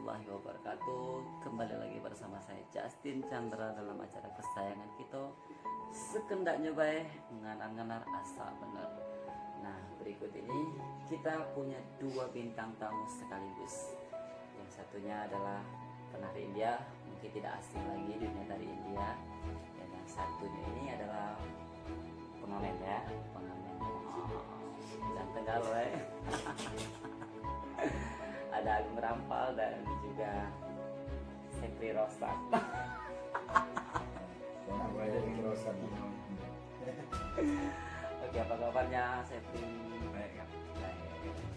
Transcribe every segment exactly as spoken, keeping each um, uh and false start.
Warahmatullahi wabarakatuh. Kembali lagi bersama saya, Justin Chandra, dalam acara kesayangan kita, Sekendaknyo Bae, Nganar-nganar Asak Bener. Nah, berikut ini kita punya dua bintang tamu sekaligus. Yang satunya adalah penari India, mungkin tidak asing lagi dunia tari India. Dan yang satunya ini adalah pengamen, ya, pengamen. Oh, ganteng galo, eh. Ada Agung Rampal dan juga Sepri Rosak. Kenapa ya Sepri Rosak? Oke, apa kabarnya, Sepri? Baik, Kak. Baik.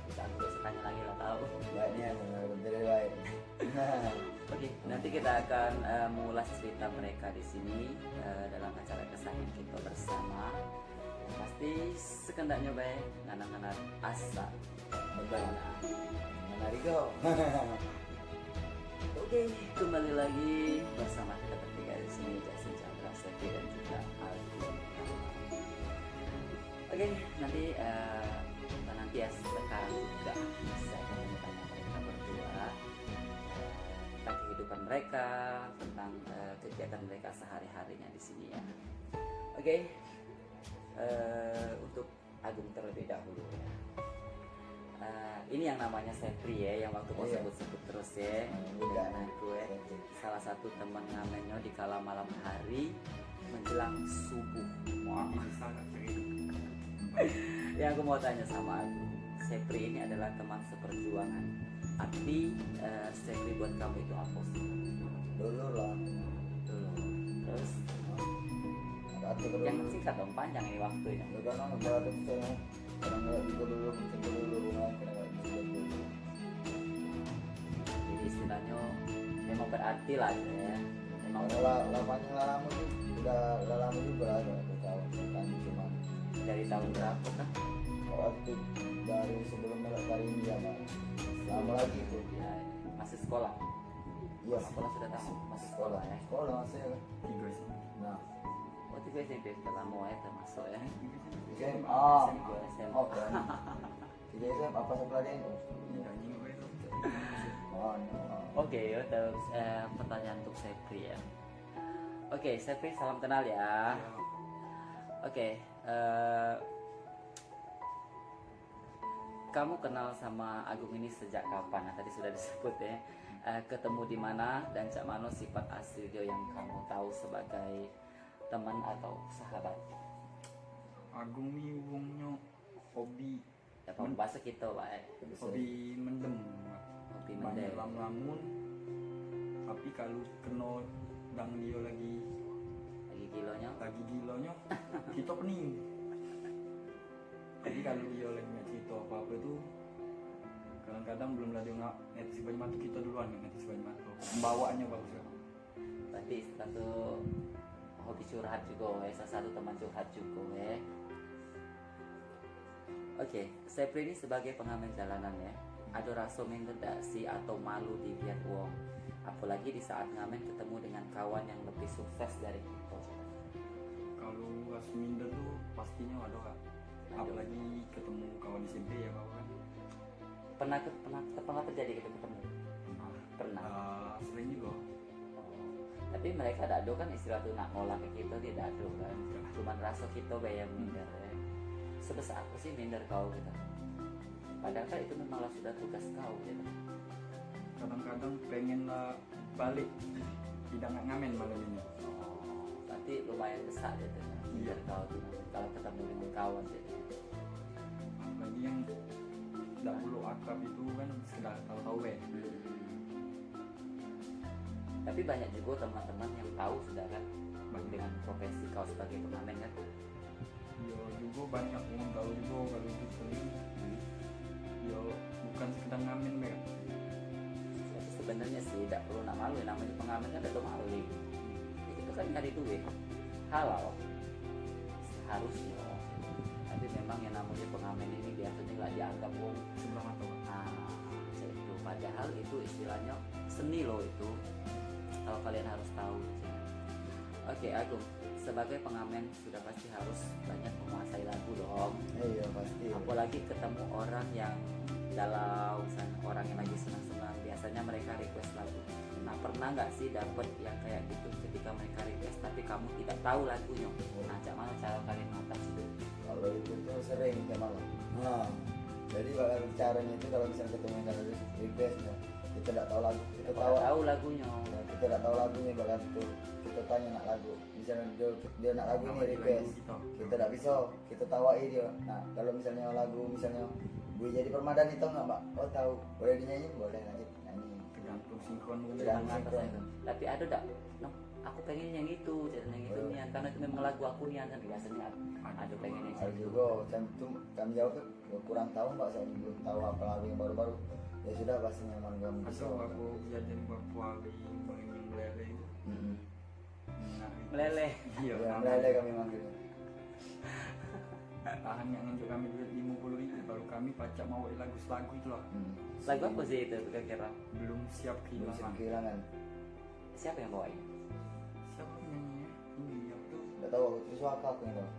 Kita langsung tanya lagi lah, tahu. Baik, nih, alhamdulillah, baik. Oke, nanti kita akan, eh, mengulas cerita mereka di sini, eh, dalam acara kesayangan kita bersama. Yang pasti, Sekendaknyo Bae, Nganar-nganar Asak Bener. Nganar igo. Oke, kembali lagi bersama kita bertiga di sini, Justin Chandra, Sepri, dan juga Alvin. Oke, nanti, eh, kita nanti ya sekarang juga saya akan bertanya mereka berdua, eh, tentang kehidupan mereka, tentang, eh, kegiatan mereka sehari-harinya di sini, ya. Oke, eh, untuk Agung terlebih dahulu, ya. Eh, ini yang namanya Sepri, ya, yang waktu kau sebut-sebut terus, ya. Dengan aku, ya. Salah satu teman ngamennyo di kala malam hari menjelang subuh. Wah. Bisa nggak cerita? Yang aku mau tanya sama Agung, Sepri ini adalah teman seperjuangan. Arti, eh, Sepri buat kamu itu apa sih? Dulu lah. Dulu. Terus? Yang singkat dong, panjang ini waktunya. Ya, karena nggak ada misalnya, kadang nggak juga dulu, misalnya dulu, kan, kadang nggak bisa dulu. Jadi istilahnya memang berarti lah gitu ya. Memang. Karena la-, lamanya lama tuh, udah lama juga lah, udah tahun, kan, cuma. Dari tahun berapa kah? Waktu dari sebelum melek hari ini ya, Pak. Lama lagi itu. Ya, masih sekolah? Iya. Sekolah sudah tamat? Masih sekolah, ya? Sekolah masih, ya. Tiga S M P. Nah. Oh, tiga S M P sudah lama ya, termasuk ya. S M A. S M A. Tiga S M A. Tiga S M A apa sekolah dia itu? Iya, nyinggung itu. Oh, no. Oke, ya, terus, eh, pertanyaan untuk Sepri ya. Oke, Sepri, salam kenal ya. Iya. Oke, eh, kamu kenal sama Agung ini sejak kapan? Nah, tadi sudah disebut ya. Eh, ketemu di mana dan cak mano sifat asli dia yang kamu tahu sebagai teman atau sahabat? Agung ni wongnyo hobi. Ya, men- bahasa kita, Pak, eh. Hobi mendem. Hobi mendem. Banyak lamun-lamun. Tapi kalau keno dang dia lagi, lagi gilonyo, lagi gilonyo, kita pening. Jadi kalau dia lagi nak cerita apa-apa tu, kadang-kadang belum lah dia nak netes banyu mata, kita duluan nak netes banyu mata. Pembawaannya bagus kan. Berarti istilah tu hobi curhat juga, eh. Salah satu teman curhat juga, eh. Oke, Sepri ini sebagai pengamen jalanan, ya. Ada rasa minder dak sih atau malu dilihat wong? Apalagi di saat ngamen ketemu dengan kawan yang lebih sukses dari kita. Kalau rasa minder tu pastinya ada, Kak. Ada. Apalagi ketemu kawan S M P ya, Kak, kan. Pernah ke-, pernah, pernah terjadi kita ketemu? Pernah. Pernah. Eh, sering juga. Tapi mereka dak ado kan istilah tu nak ngolah ke kita, dia dak ado kan. Cuman rasa kita bae yang minder, ya. Sebesar apa sih minder kau gitu? Padahal kan itu memang lah sudah tugas kau gitu. Kadang-kadang pengen lah balik, tidak nak ngamen malam ini. Oh, berarti lumayan besar gitu ya, minder kau tu kalau ketemu dengan kawan gitu. Apalagi yang dak perlu akrab itu kan sekedar tahu-tahu bae. Hmm. Tapi banyak juga teman-teman yang tahu sudah kan, banyak, dengan profesi kau sebagai pengamen kan. Yo juga banyak wong tahu juga kalau itu seni. Yo bukan sekedar ngamen bae. Tapi sebenarnya sih dak perlu nak malu, namanya pengamen kan dak perlu malu. Itu kan nyari duit. Halal. Seharusnya. Tapi memang yang namanya pengamen ini biasanya lah dianggap wong sebelah mata. Ah, itu. Padahal itu istilahnya seni loh itu. Kalau kalian harus tahu. Oke, Agung, sebagai pengamen sudah pasti harus banyak menguasai lagu dong. Iya, pasti. Apalagi ketemu orang yang galau, misalnya orang yang lagi senang-senang, biasanya mereka request Enggak sih dapat yang kayak gitu ketika mereka request tapi kamu tidak tahu lagunya? Nah, cak mana cara kalian mengatasi itu? Kalau itu tuh sering tiap malam. Nah, jadi bakal caranya itu kalau misalnya ketemu yang request ya, kita tidak tahu lagu, kita tahu, tahu lagunya. Ya, kita tidak tahu lagunya, bakal itu kita tanya nak lagu. Misalnya dia, dia nak lagu ini request, kita tidak bisa, kita tawai dia. Nah, kalau misalnya lagu misalnya Bui Jadi Permadani, tahu nggak, Mbak? Oh, tahu. Boleh dinyanyi? Boleh, lanjut nyanyi. Tergantung sinkron. Tergantung sinkron. Tapi ada dak? No, aku pengen yang itu, cerita yang itu nian, karena itu memang lagu aku nian, kan biasanya ada pengen yang itu. Ada juga macam itu, kami jawab tuh kurang tahu, Mbak, saya belum tahu apa lagu yang baru-baru. Ya sudah, bahasa nyaman kami. Atau aku jadi buat kuali, melele itu. Meleleh. Iya, meleleh kami manggil. Tahan yang ngenjuk kami duit lima puluh ribu, baru kami pacak mau lagu selagu itu lah. Lagu apa sih itu kira-kira? Belum siap kehilangan. Belum siap kehilangan. Siapa yang bawain? Siapa yang nyanyi? Ini aku tuh. Nggak tahu, aku terus suaka aku yang tahu.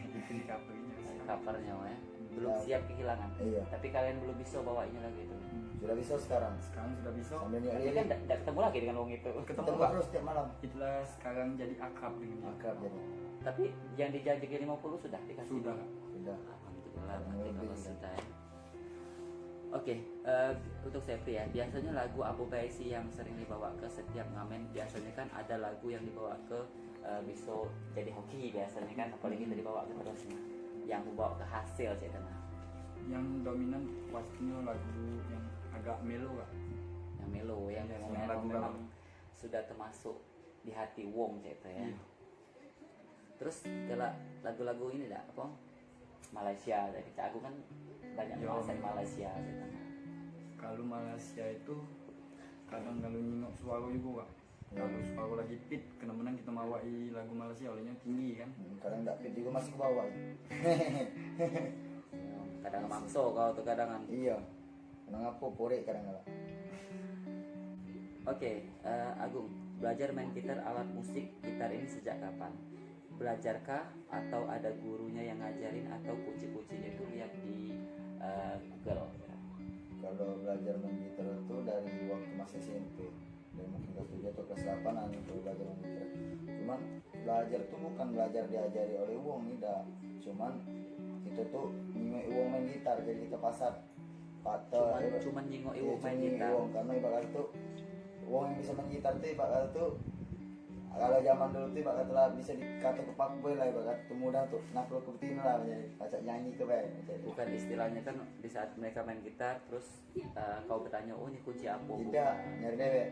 Itu di covernya. Covernya, ya. Belum siap kehilangan. Iya. Tapi kalian belum bisa bawainya lagi itu. Sudah bisa sekarang. Sekarang sudah bisa. Sambil nyari. Tapi kan ndak ketemu lagi dengan wong itu. Ketemu, Pak. Ketemu terus tiap malam. Itulah sekarang jadi akrab dengan dia. Akrab jadi. Tapi yang dijanjikan lima puluh sudah dikasih? Sudah. Sudah. Alhamdulillah, berarti kalau sudah. Oke, eh, untuk Sepri ya, biasanya lagu apa bae sih yang sering dibawa ke setiap ngamen? Biasanya kan ada lagu yang dibawa ke, eh, bisa jadi hoki biasanya kan, apalagi itu dibawa ke terus nih. Yang membawa ke hasil, cek kena. Yang dominan pastinya lagu yang agak melo, Kak. Yang melo, yang memang, lagu memang sudah termasuk di hati wong, cek itu ya. Iya. Terus kalau lagu-lagu ini dak apa? Malaysia tadi. Cak aku kan banyak bahasa Malaysia gitu. Kalau Malaysia itu kadang kalau nyingok suara juga, Kak. Kalau suara lagi pit, kena menang kita mawai lagu Malaysia, olehnya tinggi kan. Kadang dak pit juga masih ke bawah. Kadang makso kau tuh kadang kan. Iya. Nang apo porek kadang kala. Oke, eh, Agung, belajar main gitar alat musik gitar ini sejak kapan? Belajarkah atau ada gurunya yang ngajarin atau kunci-kuncinya itu lihat di, eh, Google? Kalau belajar main gitar itu dari waktu masih S M P. Dan mungkin kelas tujuh atau kelas delapan an itu belajar main gitar. Cuman belajar tuh bukan belajar diajari oleh wong, tidak. Cuman kita tuh nengok wong main gitar, jadi kita pasat. Patah. Cuman, cuman nyingok wong main gitar. Karena ibarat tuh wong yang bisa main gitar tuh ibarat tuh, kalau zaman dulu tuh ibarat lah bisa dikata kepak boy lah, ibarat tuh mudah tuh nakluk ke betina lah, jadi pacak nyanyi ke bae. Bukan, istilahnya kan di saat mereka main gitar terus eh, kau bertanya, "Oh, ini kunci apa?" Tidak, nyari dewek.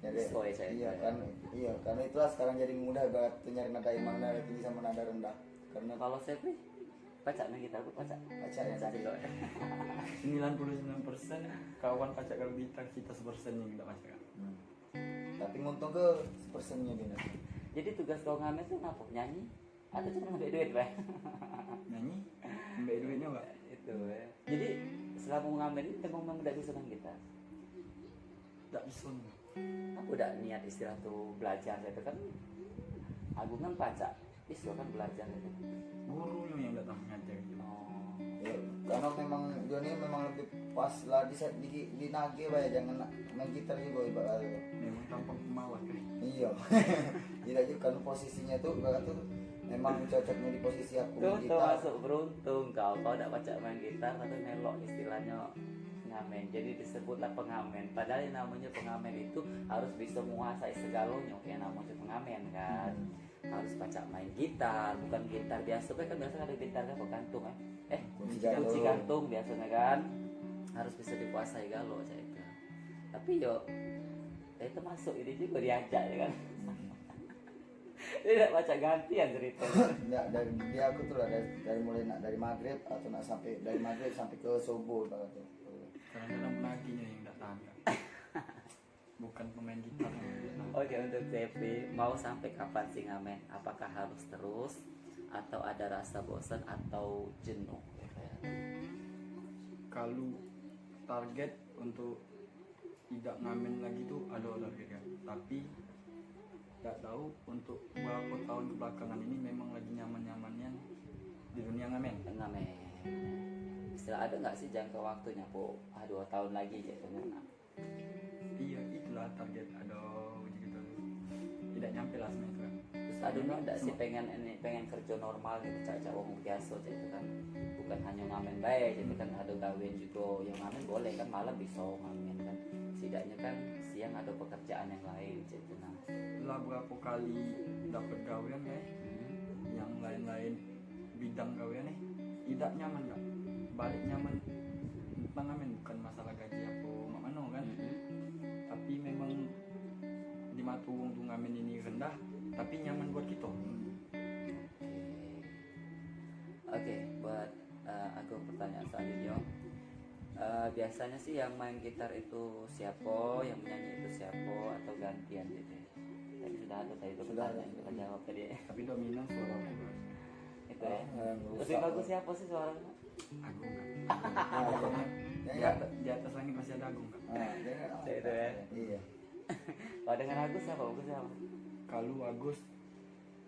Nyari dewek. Iya, kan, iya, karena itulah sekarang jadi mudah banget tuh nyari nada yang mana, nada tinggi sama nada rendah. Karena kalau saya pih, pacak main gitar, aku pacak. Pacak ya, pacak juga. Sembilan puluh sembilan persen kawan pacak kalau gitar, kita sepersen yang tidak pacak. Tapi nguntungke sepersennya dia. Jadi tugas kau ngamen tuh ngapo? Nyanyi? Atau cuma ngambil duit bae? Nyanyi, ambil duitnya, Pak. Itu ya. Jadi selama ngamen ini memang, memang tidak bisa main gitar? Tidak bisa. Aku tidak niat istilah tuh belajar itu kan. Aku kan pacak bisa kan belajar itu. Gurunya yang datang ngajar gitu. Oh. Ya, karena memang dia ini memang lebih pas lah di di, di nage bae, jangan nak main gitar juga ibarat. Memang tampang pemalas kan. Iya. Tidak juga kan posisinya tuh ibarat tuh memang cocoknya di posisi aku. Kau termasuk beruntung kau, kau dak pacak main gitar tapi melok istilahnya ngamen. Jadi disebutlah pengamen. Padahal yang namanya pengamen itu harus bisa menguasai segalanya yang namanya pengamen kan. Hmm. Harus pacak main gitar, bukan gitar biasa kan, biasa ada gitar kan gantung kan. Eh, kunci gantung biasanya kan. Harus bisa dikuasai galo cak itu. Tapi yo, eh, termasuk ini juga diajak ya kan. Dia tidak baca gantian cerita. Nggak, dari dia aku tuh lah dari, dari mulai nak dari maghrib atau nak sampai dari maghrib sampai ke subuh ibarat tuh. Kadang-kadang penaginya yang datang. Bukan pemain gitar yang datang. Oke, untuk Cepi, mau sampai kapan sih ngamen? Apakah harus terus atau ada rasa bosan atau jenuh? Kalau target untuk tidak ngamen lagi tuh ada target kan, tapi tidak tahu untuk berapa tahun kebelakangan ini memang lagi nyaman-nyamannya di dunia ngamen. Ngamen. Istilah ada nggak sih jangka waktunya, po? Ah, dua tahun lagi gitu kan. Iya, itulah target ada. Terus ado ni ndak sih pengen ini, pengen kerja normal gitu, cak-cak wong biaso cak itu kan. Bukan hanya ngamen bae, jadi kan ado gawean juga. Yang ngamen boleh kan, malam bisa ngamen kan. Setidaknya kan siang ada pekerjaan yang lain cak itu nah. Lah berapa kali dapat gawean eh, yang lain-lain bidang gawean eh, idak nyaman kak. Balik nyaman. Ngamen bukan masalah gaji apa mak mano kan. Tapi memang di mato wong tu ngamen ini rendah, tapi nyaman buat kita. Oke, buat eh, aku pertanyaan selanjutnya. Eh, biasanya sih yang main gitar itu siapa, yang menyanyi itu siapa, atau gantian gitu? Tadi sudah ada tadi itu pertanyaan, kita jawab tadi. Tapi dominan suara aku. Itu ya. Lebih bagus siapa sih suaranya? Aku kan. Di atas, di atas langit masih ada aku kan. Itu ya. Iya. Kalau dengan Agus siapa? Agus siapa? Kalau Agus,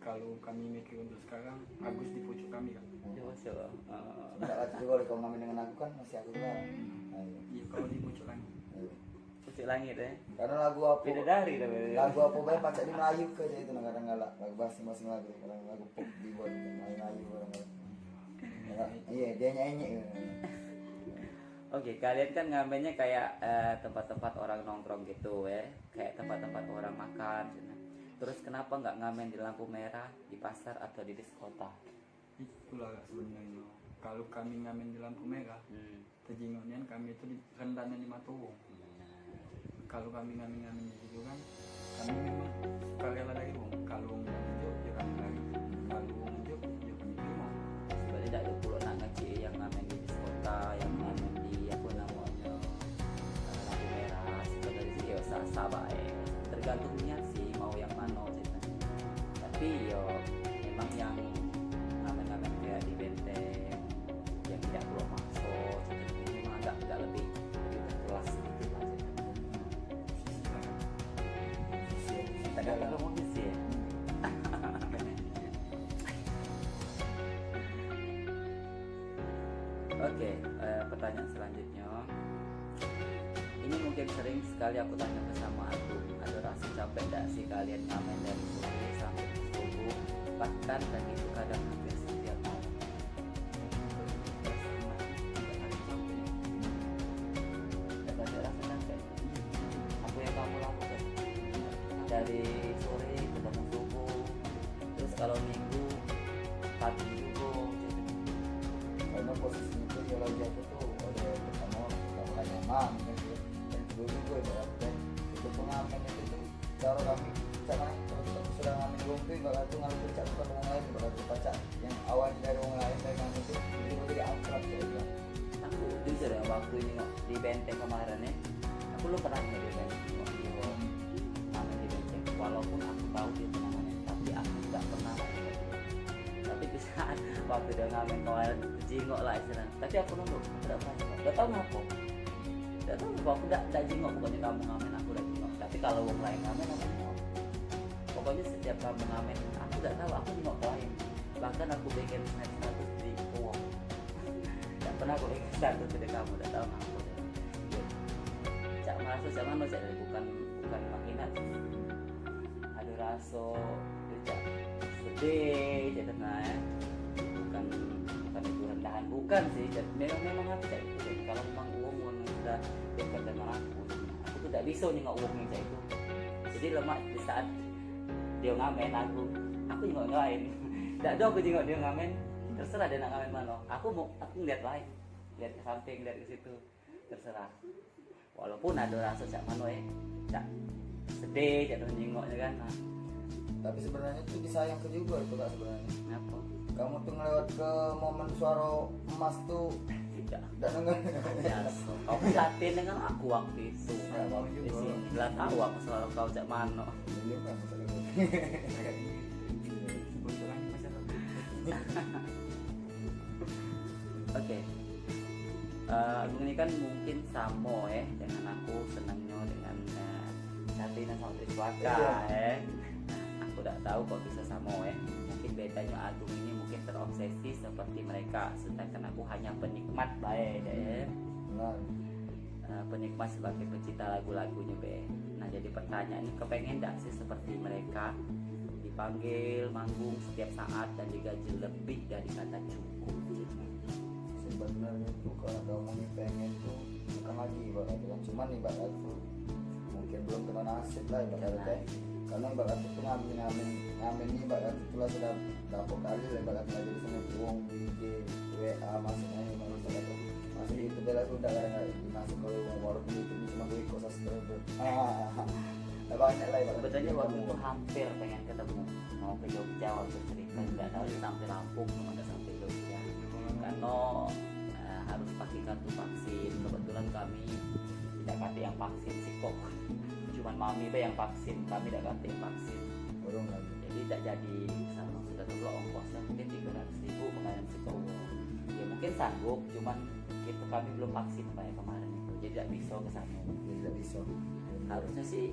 kalau kami mikir untuk sekarang, Agus di pucuk kami kan. Ya, masya Allah. Ah. Sebentar lagi juga kalau kau ngamen dengan aku kan masih aku lah. Ayo. Iya, kalau di pucuk langit. Ayo. Pucuk langit eh. Karena lagu apa? Bidadari dah. Lagu apa bae pacak di Melayu ke aja itu nah, kadang galak. Lagu bahasa masing lagu, kadang lagu pop dibuat Melayu-Melayu kadang galak. Iya, dia nyanyi. Oke, kalian kan ngamennya kayak eh, tempat-tempat orang nongkrong gitu ya, kayak tempat-tempat orang makan gitu. Terus kenapa nggak ngamen di lampu merah, di pasar atau di diskotik? Itulah kak sebenarnya. Kalau kami ngamen di lampu merah, hmm, tejingok nian kami itu di, rendahnyo di mato wong. Kalau kami ngamen-ngamen di situ kan, kami memang sukarela dari wong. Kalau wong dak ngejuk, yo kami lari. Kalau wong ngejuk, yo kami terima. Sebenarnya dak ado pulo nak ngecek yang ngamen di diskotik, yang ngamen di apa namanya, eh, lampu merah. Sebenarnya sih yo sah-sah bae. Tergantung niat sih mau yang mano ceritanya. Tapi yo memang yang ngamen-ngamen kayak di Benteng, yang tidak pulo makso, ceritanya memang agak, agak lebih, lebih berkelas sedikit lah ceritanya. Tapi kalau mau sih. Oke, eh, pertanyaan selanjutnya. Ini mungkin sering sekali aku tanya ke sama aku. Ada rasa capek dak sih kalian ngamen dari sore sampai ke subuh? Bahkan dan itu kadang hampir setiap malam. Dak ada rasa capek. Apa yang kamu lakukan? Dari sore ketemu subuh. Terus kalau minggu pagi juga. Karena posisinya itu dia lagi aku tuh ada pertama gak pernah nyaman kan gitu. Dan kedua juga ibaratnya itu pengamen itu tuh cara kami cara kalau kita sudah ngamen wong tuh ibarat tuh ngamen cak bukan wong lain, ibarat tuh pacak yang awalnya dari wong lain dari ngamen itu tiba-tiba jadi akrab kayak gitu. Aku jujur ya, waktu ini kok di Benteng kemarin ya, aku lu pernah nggak di Benteng? Waktu ngamen di Benteng, walaupun aku tahu dia pernah ngamen, tapi aku nggak pernah ngamen. Tapi di saat waktu dia ngamen kemarin, jingok lah istilahnya. Tapi aku nunduk, aku nggak pernah jingok. Nggak tahu ngapa. Nggak tahu ngapa, aku nggak, nggak jingok, bukannya kamu ngamen, aku nggak jingok. Tapi kalau wong lain ngamen, aku jingok. Pokoknya setiap kamu ngamen, aku nggak tahu, aku jingok ke lain. Bahkan aku bikin snap status di wong. Nggak pernah aku bikin status di kamu, nggak tahu ngapa. Cak merasa cak mana, cak bukan, bukan menghina. Ada rasa cak sedih, cak tenang ya. Bukan, bukan itu rendahan, bukan sih. Cak, memang, memang aku cak itu. Jadi kalau memang uang, uang yang sudah dekat dengan aku, aku tuh tidak bisa nyengok uang yang cak itu. Jadi lemak di saat dia ngamen aku, aku nyengok yang lain. Tidak ada aku jengok dia ngamen. Terserah dia nak ngamen mana. Aku mau, aku ngeliat lain, lihat ke samping, lihat ke situ. Terserah. Walaupun ada rasa cak mano eh, cak sedih, cak tu nyingoknya kan. Nah. Tapi sebenarnya tu disayangkan juga itu kak sebenarnya. Kenapa? Kamu tuh ngelewat ke momen suara emas tuh. Tidak. Tidak dengar. Ya, kamu latihan dengan aku waktu itu. Tidak mau juga. Lah tahu aku suara kau cak mano. Iya kan. Oke. Eh, Agung ini kan mungkin samo eh dengan aku senangnya dengan eh, Sabrina sama Triswaka eh. Nah, aku tidak tahu kok bisa samo eh. Mungkin bedanya Agung ini mungkin terobsesi seperti mereka, sedangkan aku hanya penikmat bae deh. Benar. Eh, penikmat sebagai pecinta lagu-lagunya be. Nah jadi pertanyaan ini kepengen tidak sih seperti mereka? Panggil manggung setiap saat dan digaji lebih dari kata cukup. Sebenarnya tuh kalau ada mau pengen tuh bukan lagi ibaratnya kan, cuman ibarat tuh mungkin belum kena nasib lah ibarat teh. Karena ibarat itu ngamen ngamen ngamen ini ibarat itulah sudah berapa kali lah ibarat lagi di sana buang di I G, W A maksudnya yang maksudnya itu masih itu bela sudah kadang masuk ke walaupun itu cuma duit kos subscriber. Ah, banyak lah ibarat. Sebenarnya waktu itu hampir pengen ketemu, mau ke Jogja waktu cerita, nggak tahu dia sampai Lampung, cuma nggak sampai Jogja. Karena eh, harus pakai kartu vaksin. Kebetulan kami tidak kate yang vaksin sih kok. Cuman mami be yang vaksin, kami tidak kate yang vaksin. Belum lagi. Jadi tidak jadi sama sudah terlalu ongkosnya mungkin tiga ratus ribu kemarin sih kok. Ya mungkin sanggup, cuman kita kami belum vaksin pak ya kemarin itu, jadi tidak bisa ke sana. Jadi tidak bisa. Harusnya sih,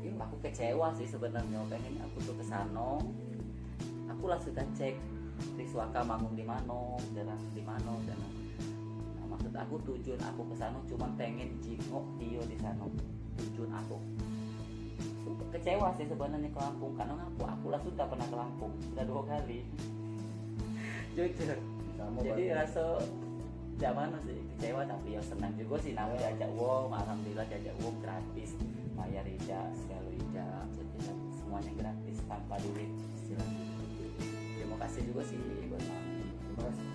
ya aku kecewa sih sebenarnya. Pengen aku tuh ke sana, aku lah sudah cek Riswaka manggung di mana, daerah di mana dan nah, maksud aku tujuan aku ke sana cuma pengen jenguk dia di sana. Tujuan aku kecewa sih sebenarnya ke Lampung karena ngaku aku lah sudah pernah ke Lampung sudah dua kali. Jujur. Sama jadi rasa zaman sih kecewa tapi ya senang juga sih namanya diajak wong, alhamdulillah diajak wong gratis, bayar tidak segala tidak, jadi semuanya gratis tanpa duit istilahnya. Terima kasih juga sih buat mami. Terima kasih.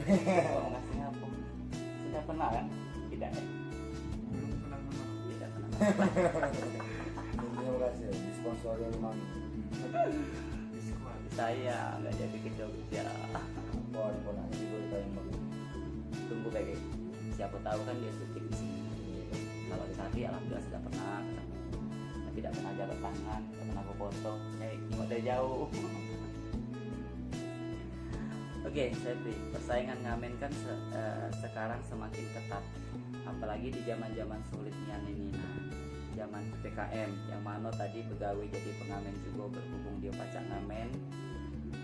Kok mau kasih apa? Sudah pernah kan? Tidak ya? Belum pernah. Tidak pernah. Terima kasih disponsori oleh mami. Saya nggak jadi ke Jogja. Apa ada pernah juga ditanya mami? Tunggu baik. Siapa tahu kan dia syuting di sini. Kalau di tadi alhamdulillah sudah pernah ketemu. Tapi tidak pernah jabat tangan, tidak pernah foto. Nyai nengok dari jauh. Oke, Sepri, persaingan ngamen kan se- eh, sekarang semakin ketat. Apalagi di zaman-zaman sulit nian ini nah. Zaman P P K M yang mano tadi begawe jadi pengamen juga berhubung dia pacak ngamen,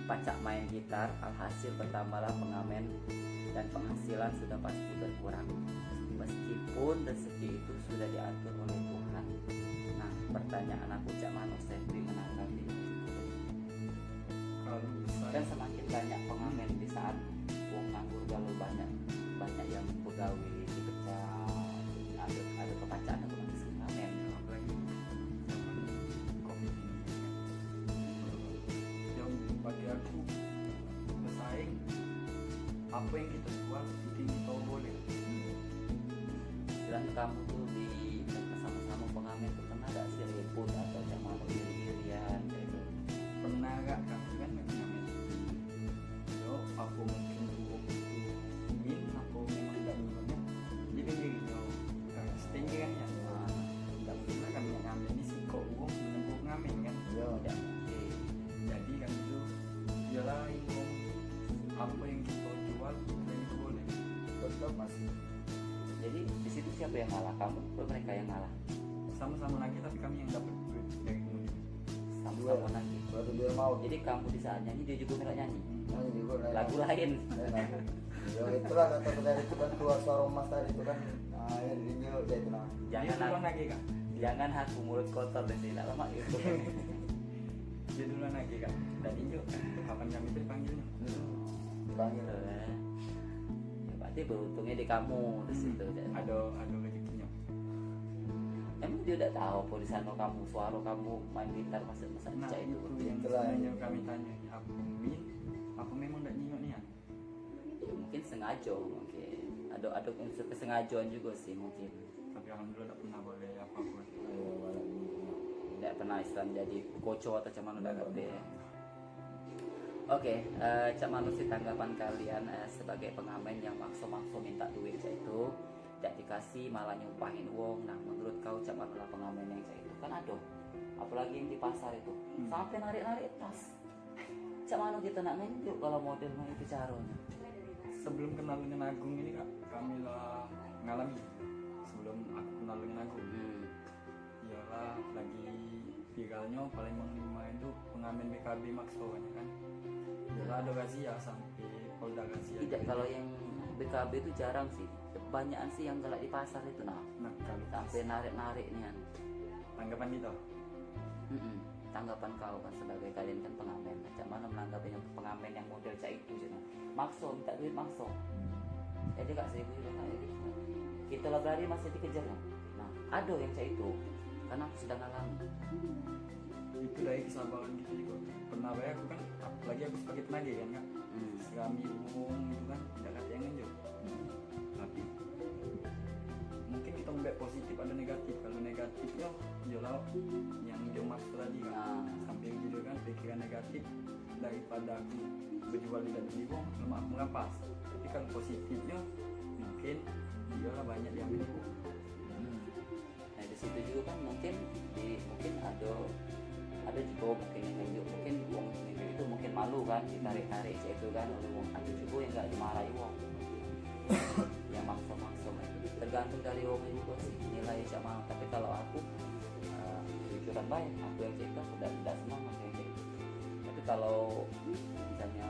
pacak main gitar, alhasil bertambahlah pengamen dan penghasilan sudah pasti berkurang. Meskipun rezeki itu sudah diatur oleh Tuhan. Nah, pertanyaan aku cak mano Sepri menanggapi itu? Kalau bisa kan semakin banyak pengamen di saat wong nganggur galau banyak banyak yang begawe dipecat ada ada kepacaan otomatis ngamen. Apalagi zaman covid ini yang bagi aku bersaing apa yang kita jual itu yang kita boleh. Istilahnya kamu tuh di sama-sama pengamen tuh pernah gak sih ribut atau cak mano iri-irian kayak gitu? Pernah gak kamu kan memang ngamen? Yo, apa mungkin wong itu ingin apa memang tidak inginnya? Dia kan diri yo, setinggi kan ya. Tidak mungkin lah kami ngamen ini sih kok wong menembus ngamen kan? Yo. Tidak mungkin. Jadi kan itu ialah wong apa yang kita jual itu yang kita boleh. Betul mas. Jadi di situ siapa yang ngalah? Kamu atau mereka yang ngalah? Sama-sama lagi tapi kami yang dapat duit dari pengunjung. Sama-sama nangis. Berarti dia mau. Jadi kamu di saat nyanyi dia juga melok nyanyi. Nyanyi juga melok. Lagu lain. Ya, lagu. Ya itulah kata dari itu kan keluar suara emas tadi itu kan. Nah, ya dia dia itu nah. Jangan dia duluan lagi kak. Jangan aku mulut kotor dan tidak lemak itu. Dia duluan lagi kak. Dan injuk kapan kami itu dipanggilnya. Hmm. Dipanggil. Ya, berarti beruntungnya di kamu di situ. Hmm. Ada ada rezekinya. Emang dia tidak tahu apa di sana kamu suara kamu main gitar masa masa nah, itu. Itu yang sebenarnya kami tanya. Apa min? Apa memang tidak nyingok nian? Ya, mungkin sengaja mungkin. Ada ada unsur kesengajaan juga sih mungkin. Tapi alhamdulillah tidak pernah boleh apa-apa. Tidak pernah Islam jadi kocok atau cuman tidak ngerti ya. Oke, eh, cak mano sih tanggapan kalian eh, sebagai pengamen yang makso-makso minta duit cak itu, tidak dikasih malah nyumpahin wong. Nah, menurut kau cak mano lah pengamen yang cak itu kan ada, apalagi yang di pasar itu sampai narik-narik tas. Cak mano kita nak ngenjuk kalau model itu caranya? Sebelum kenal dengan Agung ini kak, kami lah ngalami sebelum aku kenal dengan Agung. Hmm. Iyalah lagi viralnya paling mengenai itu pengamen B K B makso kan. Iyalah ada razia sampai Polda razia. Tidak kalau yang B K B itu jarang sih. Banyakan sih yang galak di pasar itu nah. Nah kalau sampai narik-narik nian. Tanggapan kita. Mm-mm. Tanggapan kau kan sebagai kalian kan pengamen, macam mana menanggapi yang pengamen yang model cak itu, cak itu? Makso, minta duit makso. Eh, dia gak seribu juga kan, ya gitu. Kita lah berlari masih dikejar kan. Nah, ada yang cak itu, karena aku sudah ngalami. Itu dari kesabaran kita juga. Pernah bae aku kan, apalagi aku sebagai penagih kan, Kak. Hmm. Serami uang gitu kan, tidak kata yang ngenjuk. Tapi mungkin kita ambil positif ada negatif. Kalau negatifnya, jelas yang dia maksud tadi kan. Ah. Sambil gitu kan, pikiran negatif, daripada aku berjual tidak beli uang, lemak aku merampas. Tapi kalau positifnya, mungkin dia lah banyak diambil uang. Hmm. Nah, di situ juga kan mungkin di, mungkin ada, ada juga mungkin yang nunjuk, mungkin wong nunjuk itu mungkin malu kan, ditarik-tarik cak itu kan oleh wong, ada juga yang gak dimarahi wong. Yang maksa-maksa, tergantung dari wong juga sih nilai cak mana. Tapi kalau aku, eh, jujuran bae, aku yang cak itu, aku dak, dak senang aku yang cak itu. Tapi kalau misalnya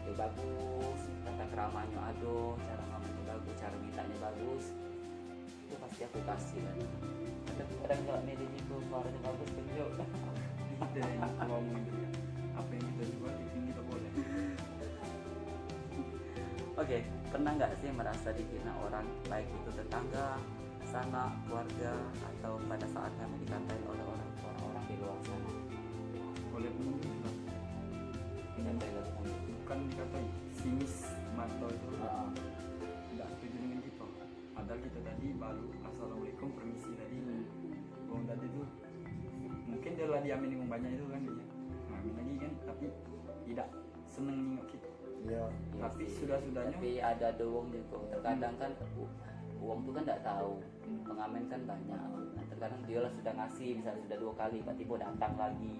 dia bagus, tata keramanya ada, cara ngomongnya bagus, cara mintanya bagus, itu pasti aku kasih kan. Tapi kadang kalau milih itu suaranya bagus, tunjuk. Itu yang aku ngomong itu ya. Apa yang kita jual, itu yang kita boleh. Oke, pernah nggak sih merasa dihina orang, baik itu tetangga, sanak, keluarga, atau pada saat kami dikatain oleh orang, orang-orang di luar sana? Oleh pengunjung, Pak. Dikatain oleh pengunjung. Bukan dikatain, sinis mato itu. Ah. Nggak setuju dengan kita. Padahal kita tadi baru assalamualaikum, permisi tadi. Hmm. Wong tadi tu mungkin dia lah diamin yang banyak itu kan dia. Nah, amin lagi kan, tapi tidak seneng nengok kita. Iya. Tapi sudahnya. Tapi ada ada wong juga. Terkadang kan u- wong tu kan ndak tahu. Hmm. Pengamen kan banyak. Nah, terkadang dia lah sudah ngasih, misalnya sudah dua kali, tiba-tiba datang lagi,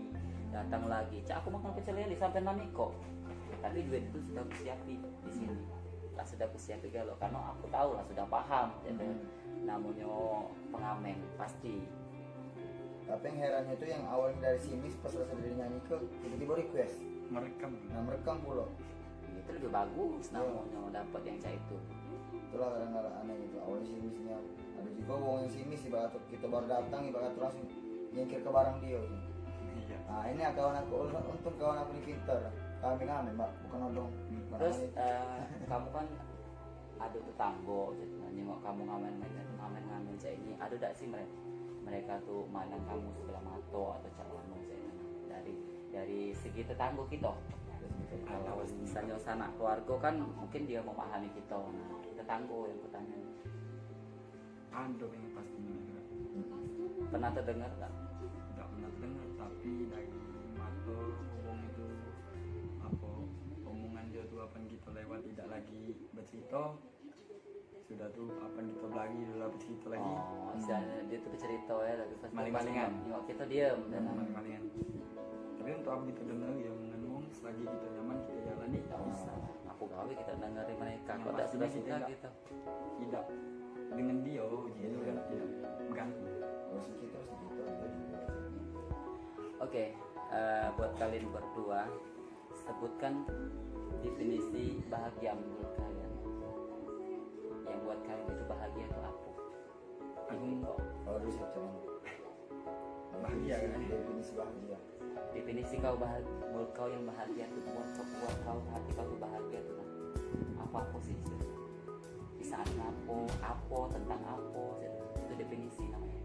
datang lagi. Cak aku makan pecel lele sampai enam ikok. Tapi duit itu sudah aku siapin di sini. Lah sudah aku siapin kalau, karena aku tahu lah, sudah paham gitu. Hmm. Namanya pengamen pasti. Tapi yang herannya itu yang awalnya dari sinis pas rasa dari nyanyi ke tiba-tiba request. Merekam. Nah, merekam pula. Itu lebih bagus. Iya. Namanya dapat yang cak itu. Itulah kadang-kadang aneh gitu. Awalnya sinisnya ada juga wong yang sinis, ibarat kita baru datang, ibarat langsung nyingkir ke barang dia gitu. Iya. Nah, ini kawan aku, untung kawan aku ini pinter. Kami ngamen, Mbak, bukan odong. Terus, eh, kamu kan ada tetanggo, gitu, nah, nyengok kamu ngamen, ngamen, ngamen, ngamen cak ini, ada dak sih mereka, mereka tuh mandang kamu sebelah mato atau cak mano cak ini? Dari, dari segi tetanggo kita. Kalau misalnya sanak keluarga kan mungkin dia memahami kita. Nah, tetanggo yang kutanya. Ada yang pasti mendengar. Pernah terdengar nggak? Tidak pernah terdengar, tapi dari mato wong itu, apa, omongan dia tuh, apa, kita lewat tidak lagi bercerita. Sudah tu, apa, kita belagi dulu, apa, cerita lagi. Oh, istilahnya dia tu bercerita ya, tapi pas Maling-malingan. Pas nengok kita diam. Hmm, maling-malingan. Tapi untuk apa kita dengar yang ngomong, selagi kita nyaman, kita jalani, tak bisa. Aku gawe kita dengar mereka. Yang kok tak pastinya suka-suka kita kita. Tidak dengan dia, gitu kan, tidak bergantung. Harus kita, harus kita, dia juga. Oke, eh, buat kalian berdua, sebutkan definisi bahagia menurut kalian. Yang buat kalian itu bahagia itu apa? Aku bingung kok. Kalau dulu siapa, Cang? Bahagia, kan? Definisi bahagia. Definisi kau bahagia, menurut kau yang bahagia itu buat kau, buat kau, hati kau tuh bahagia tuh, nah. Apa posisi? Di sana apa, apa, tentang apa, itu definisi namanya.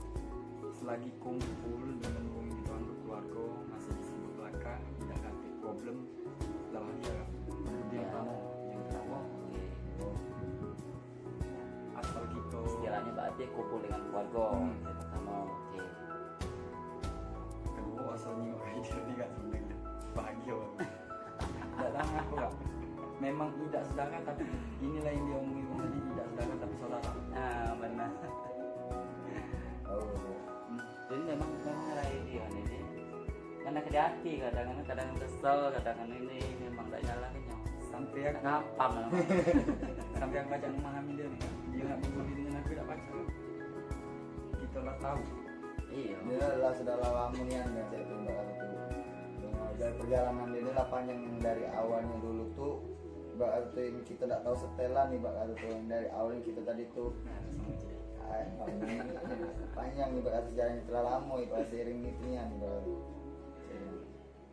Selagi kumpul dengan wong yang kita anggap keluarga, masih bisa berkelakar, tidak ada problem, lah bahagia, kan? Itu yang pertama. Yang pertama, oke. Asal kita. Istilahnya berarti kumpul dengan keluarga. Hmm. Yang pertama, oke. Kedua, asal nyingok hidup ni gak seneng. Bahagia. Tidak tahu apa, Kak. Memang tidak saudara, tapi inilah yang dia omongin tadi, tidak saudara tapi saudara. Ah, benar. Oh. Hmm. Jadi memang, memang rai dia ni, dia. Kan dak ke hati, kadang, kadang kesel, kadang ini, memang tak nyala kan, nyong. Sampai aku ngampang lah. Sampai aku ajak memahami dia ni, kan. Dia nak berunding dengan aku, tak pacak. Kita lah tahu. Iya. Dia lah sudah lama nian, kan, saya tu, ibarat tu. Dari perjalanan dia ni lah panjang, yang dari awalnya dulu tu, ibarat tu yang kita tak tahu setelan, ibarat tu yang dari awal kita tadi tu. Nah, sama je. Ai, Panjang ibarat sejarahnya, telah lama ibarat seiring itu nian ibarat.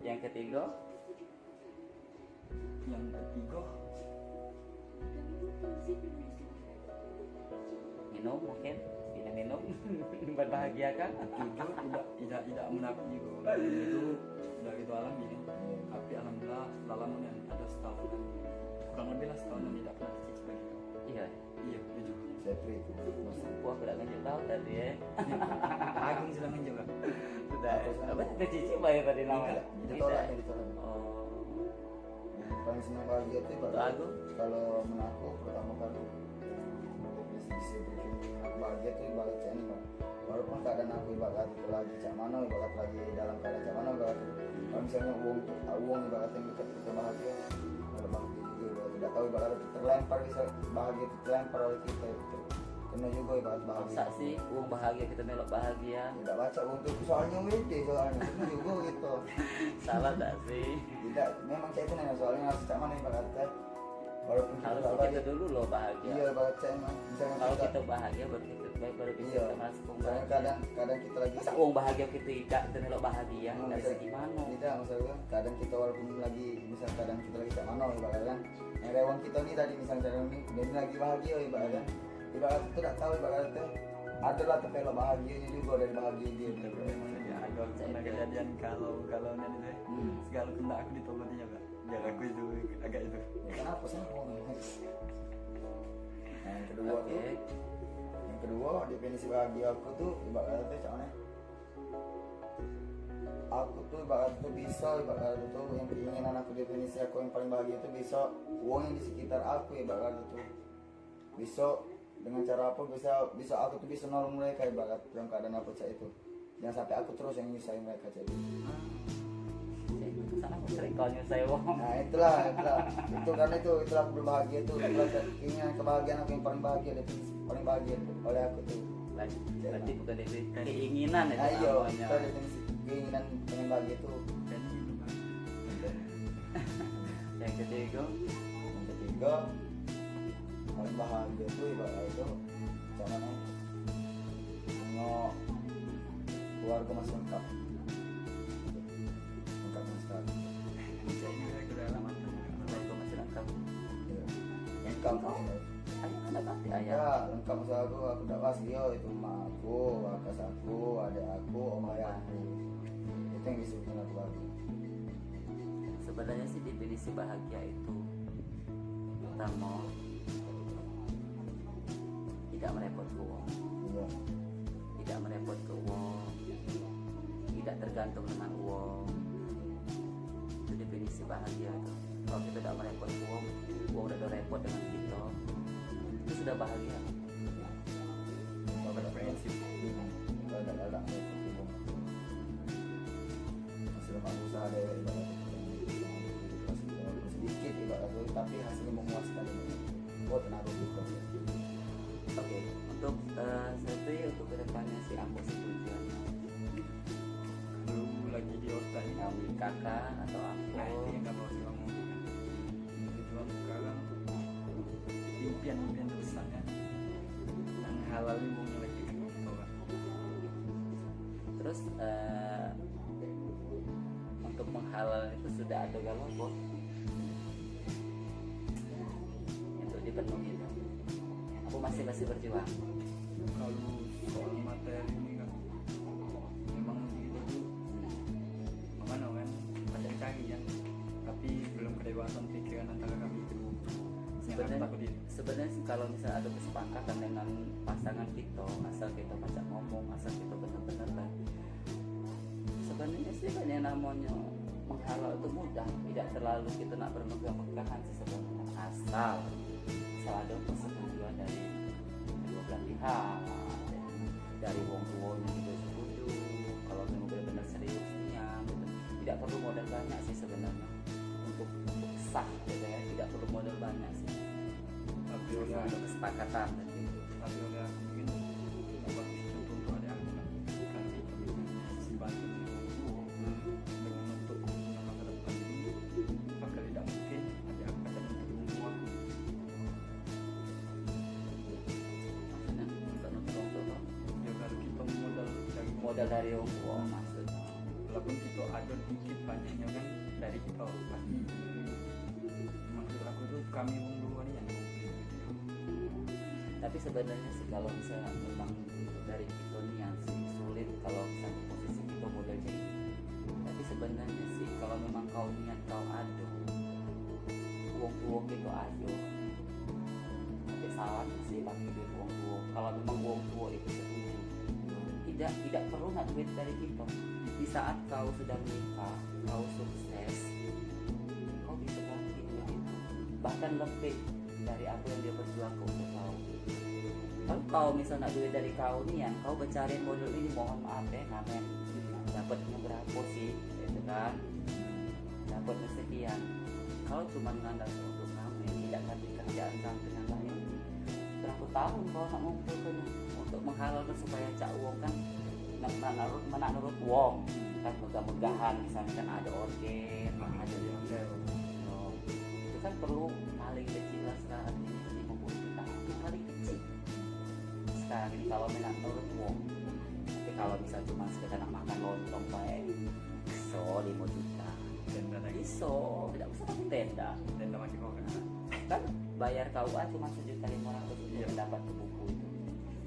Yang ketiga, yang ketiga, minum mungkin, minum-minum. Buat bahagia kan? Jujur, tidak, tidak, tidak munafik juga. Itu udah gitu alami kan. Tapi alhamdulillah, setelah lama nih, ada setahun kan. Kurang lebih lah setahun dan tidak pernah dicicip lagi. Iya. Iya, jujur. Saya free itu. Aku, aku dak ngenjuk kau tadi, eh. Agung sudah ngenjuk kan? Sudah. Apa? Dicicip aja tadi namanya. Tidak, ditolak, tidak. Ditolak. Oh. Paling senang bahagia tuh, Pak. Untuk Agung? Kalau menurut aku, pertama kali bisa, bisa bikin aku bahagia tuh ibarat cak ini, Pak. Walaupun keadaan aku ibarat itu lagi cak mana, ibarat lagi dalam keadaan cak mana, ibarat itu. Kalau misalnya uang, uang ibarat yang kita, kita bahagia, kalau bahagia juga ibarat tidak tahu ibarat itu terlempar, bisa bahagia itu terlempar oleh kita. Kena juga ibarat bahagia. Masa sih uang bahagia kita melok bahagia? Tidak baca uang tuh soalnya wede soalnya. Kena juga gitu. Salah tak sih? Tidak, memang cak itu nih soalnya harus cak mana ibaratnya. Walaupun kita harusnya tak kita bahagia. Dulu lo bahagia. Iya, baca emang. Misalnya kalau kita, kita bahagia, baru kita baik, baru bisa, iya, kita merasa puas. Misalnya bahagia. Kadang, kadang kita lagi. Masa uang bahagia kita idak, kita melok bahagia, hmm, dari bisa, segi mana? Tidak, maksud gua, kadang kita walaupun lagi, misal kadang kita lagi cak mana, ibarat kan, yang rewang kita nih tadi, misal kadang nih, dia ni lagi bahagia, ibarat kan. Ibarat itu tak tahu, ibarat itu adalah terpelok bahagianya juga dari bahagia dia. Memang ada, ada kejadian kalau, kalau nanti deh, hmm, segala kendak aku ditolong dia, Kak. Biar aku itu agak itu. Ya, kenapa sih? Nah, yang kedua tuh, oke, yang kedua, definisi bahagia aku tuh ibarat kata cak mana? Aku tuh ibarat tuh bisa, ibarat kata tuh yang keinginan aku, definisi aku yang paling bahagia tuh bisa wong yang di sekitar aku, ibarat kata tuh. Bisa dengan cara apa bisa, bisa aku tuh bisa nolong mereka ibarat dalam keadaan apa cak itu. Jangan sampai aku terus yang nyusahin mereka cak itu. Sana aku sering kau nyusahin wong. Nah, itulah, itulah. Itu karena itu, itulah aku berbahagia tuh. Itulah ke-, keinginan kebahagiaan aku yang paling bahagia, definisi paling bahagia tuh oleh aku tuh. Berarti, berarti bukan definisi keinginan itu. Nah, iya, namanya. Itu definisi keinginan pengen bahagia tuh. Yang ketiga, yang ketiga, paling bahagia tuh ibarat itu, cuman, eh, nengok keluarga masih lengkap. Lengkap sama sekali. Keluarga masih lengkap. Iya. Lengkap. Ayo, ada kate ayah. Ya, lengkap maksud aku, aku dak pas dia itu emak aku, bakas aku, adik aku, om ayah aku. Itu yang disebut dengan keluarga. Sebenarnya sih definisi bahagia itu pertama tidak merepot ke wong. Iya. Tidak merepot ke wong. Tidak tergantung dengan wong. Itu definisi bahagia tuh. Kalau kita tidak merepot ke wong, wong udah repot dengan kita, itu sudah bahagia. Kalau ada prinsip, kalau ada, ada, ada, masih lemak usaha dewek ibarat itu. Sedikit ibarat itu, tapi hasilnya memuaskan. Oh, tenang juga. Oke, untuk, eh, Selfie, untuk kedepannya sih apa sih tujuan? Dulu lagi di otak ini. Kawin kakak atau apa? Nah, itu yang gak mau sih ngomong. Tujuan sekarang tuh impian-impian besarnya yang halal ini mau lagi gitu kan. Terus, eh, untuk menghalal itu sudah ada galo, Bos? Untuk dipenuhi itu. Aku masih, masih berjuang. Kalau soal materi ini kan, memang gitu tuh, mana kan, macam cari kan, tapi belum kedewasan pikiran antara kami itu. Yang sebenarnya, aku di sebenarnya sih, kalau misalnya ada kesepakatan dengan pasangan kita, asal kita pacak ngomong, asal kita benar-benar lah. Sebenarnya sih, kan yang namanya menghalal itu mudah, tidak terlalu kita nak bermegah-megahan sih sebenarnya. Asal, asal ada persetujuan dari kedua belah pihak, dari wong tuanya juga setuju. Kalau memang benar-benar serius nian, gitu. Tidak perlu modal banyak sih sebenarnya untuk, untuk sah, gitu ya. Tidak perlu modal banyak sih. Tapi oleh, untuk kesepakatan tadi. Tapi oleh aku mungkin dapat contoh untuk adik aku lah. Kan si bantu si wong tua dengan untuk punya masa depan ini, bakal tidak mungkin adik aku akan untuk wong tua aku. Maksudnya, untuk nonton wong tua, Bang? Ya, kalau kita mau Modal dari wong tua maksudnya. Walaupun kita ada dikit banyaknya kan dari kita pasti. Maksud aku tuh kami wong dulu ni yang ngumpulin gitu. Tapi sebenarnya sih kalau misalnya memang dari kita niat sih sulit kalau misalnya posisi kita modal jadi. Tapi sebenarnya sih kalau memang kau niat kau ada, wong tua kita ada. Tapi salah sih bagi duit wong tua. Kalau memang wong tua itu setuju, tidak tidak perlu nak duit dari kita. Di saat kau sudah menikah, kau sukses, kau bisa ganti duit itu. Bahkan lebih dari apa yang dia berjuang untuk kau. Kalau kau misal nak duit dari kau ni yang kau bercari model ini, mohon maaf ya, ngamen. Dapatnya berapa sih, gitu kan? Dapatnya sekian. Kalau cuma ngandalkan untuk ngamen, tidak ganti kerjaan sampingan lain, berapa tahun kau nak ngumpulkan untuk menghalalkan supaya cak uang kan nak nak nurut nak nurut wong kan megah-megahan misalnya kan ada order, ada hotel. Yo, itu kan perlu paling kecil lah sekarang ini lima puluh juta itu paling kecil sekarang ini kalau nak nurut wong. Tapi kalau misal cuma sekedar nak makan lontong bae iso lima juta. Tenda lagi. Iso, tidak usah pakai tenda. Tenda masih kau kena. Kan bayar K U A cuma sejuta lima ratus untuk Iya. Mendapat buku itu.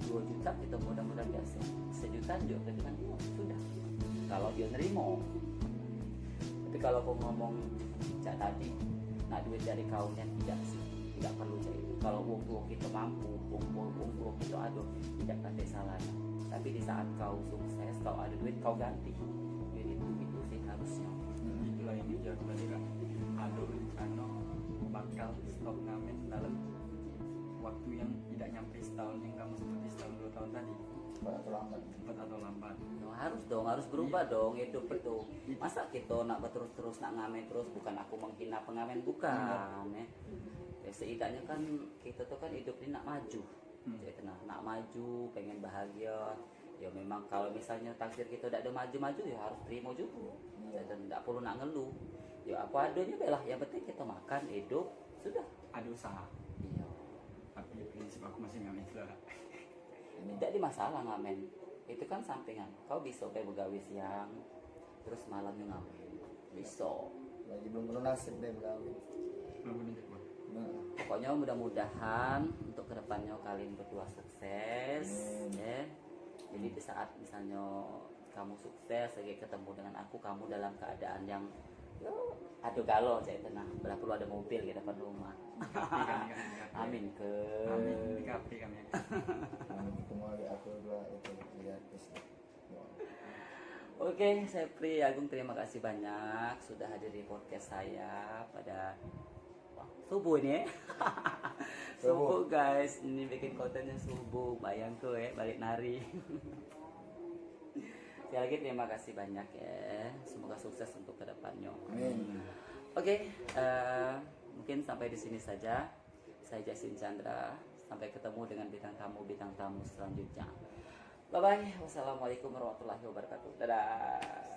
Dua juta kita mudah-mudahan biasa. Sejuta juga kita kan sudah. Kalau dia nerima. Tapi kalau kau ngomong cak tadi, nak duit dari kau nian tidak sih, tidak perlu cak itu. Kalau wong tua kita mampu, wong tua wong tua kita ada, tidak kate salah. Tapi di saat kau sukses, kau ada duit, kau ganti duit itu, itu sih harusnya. Itulah yang biar tadi kan ada rencana bakal stop ngamen dalam waktu yang tidak nyampe setahun yang kamu sebutin setahun dua tahun tadi. Cepat atau lambat? Cepat atau lambat? No, harus dong, harus berubah Iya. Dong hidup itu. Iya. Masa kita nak berterus-terus nak ngamen terus, bukan aku menghina pengamen, bukan ya. Ya setidaknya kan kita tuh kan hidup ini nak maju. Hmm. Jadi nak, nak maju, pengen bahagia. Ya memang kalau misalnya takdir kita tidak ada maju-maju ya harus terima juga. Iya. Jadi tidak perlu nak ngeluh. Ya apa adanya lah. Yang penting kita makan, hidup, sudah. Ada usaha. Iya. Tapi prinsip aku masih ngamen lah. Tidak di masalah ngamen. Itu kan sampingan. Kau bisa kayak begawe siang, terus malamnya ngamen. Bisa. Lagi belum pernah nasib deh begawe. Belum pernah jago. Nah. Pokoknya mudah-mudahan untuk kedepannya kalian berdua sukses, Amin. Ya. Jadi di saat misalnya kamu sukses lagi ketemu dengan aku, kamu dalam keadaan yang yo ada galo cak itu nah, berapa lu ada mobil ke depan rumah. Amin ke. Amin di kafe kami. Amin ketemu lagi aku dua itu lihat terus. Oke, Sepri Agung, terima kasih banyak sudah hadir di podcast saya pada subuh ini. Subuh. Subuh guys, ini bikin kontennya subuh, bayang tuh ya balik nari. Sekali lagi terima kasih banyak ya. Semoga sukses untuk kedepannya. Amin. Oke, eh, mungkin sampai di sini saja. Saya Jasin Chandra. Sampai ketemu dengan bintang tamu-bintang tamu selanjutnya. Bye bye. Wassalamualaikum warahmatullahi wabarakatuh. Dadah.